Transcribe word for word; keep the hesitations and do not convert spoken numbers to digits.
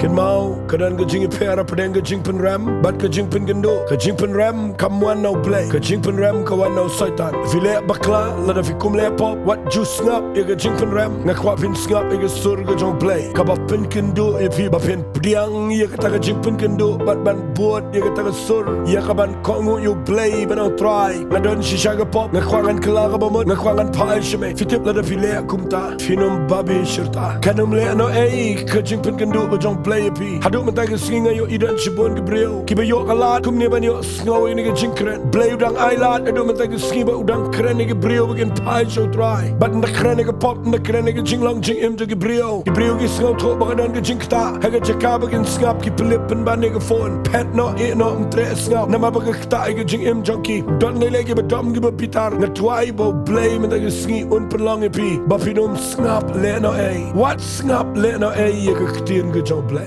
Kynmaw, ka don ka jingïapher hapdeng ka jingpynrem bad ka jingpynkynduh. Ka jingpynrem kam wan na U Blei, ka jingpynrem ka wan na u Soitan. Phi leh bakla, lada phi kum leh pop, wat ju sngap ïa ka jingpynrem. Nga kwah phin sngap ïa ka sur ka jong U Blei, kaba pynkynduh ïa phi ba phin pdiang ïa kata ka jingpynkynduh bad ban bud ïa kata ka sur, ïa kaban kohnguh ïa U Blei bad na U Trai. Nga don shisha ka pop, nga kwah ngan kylla kaba mut, nga kwah ngan phai sha me. Phi tip lada phi leh kumta, phin ym babe shirta. Kan ym leh noh ei ka jingpynkynduh ka jong U Blei ïa phi. Haduh mynta ka sngi nga ïohi don shibun ki briew kiba ïoh ka lad kumne ban ïohsngew ïa kane ka jingkren. U Blei u dang ai lad haduh mynta ka sngi ba u dang kren ïa ki briew ba kin phai sha U Trai. Bad ynda kren ïa ka pop, ynda kren ïa ka jinglong jingim jong ki briew, ki briew ki sngewthuh ba ka don ka jingktah. Ha ka jaka ba kin sngap, ki pynlip pynban ïa ka phone. Phet noh, ïeh noh, ym treh sngap. Namar ba ka ktah ïa ka jingim jong ki. Don lei lei kiba dom kiba bitar. Nga duwai ba U Blei mynta ka sngi un pynlong ïa phi ba phin ym sngap leh noh ei. Wat sngap leh noh ei ïa ka ktien ka jong U Blei.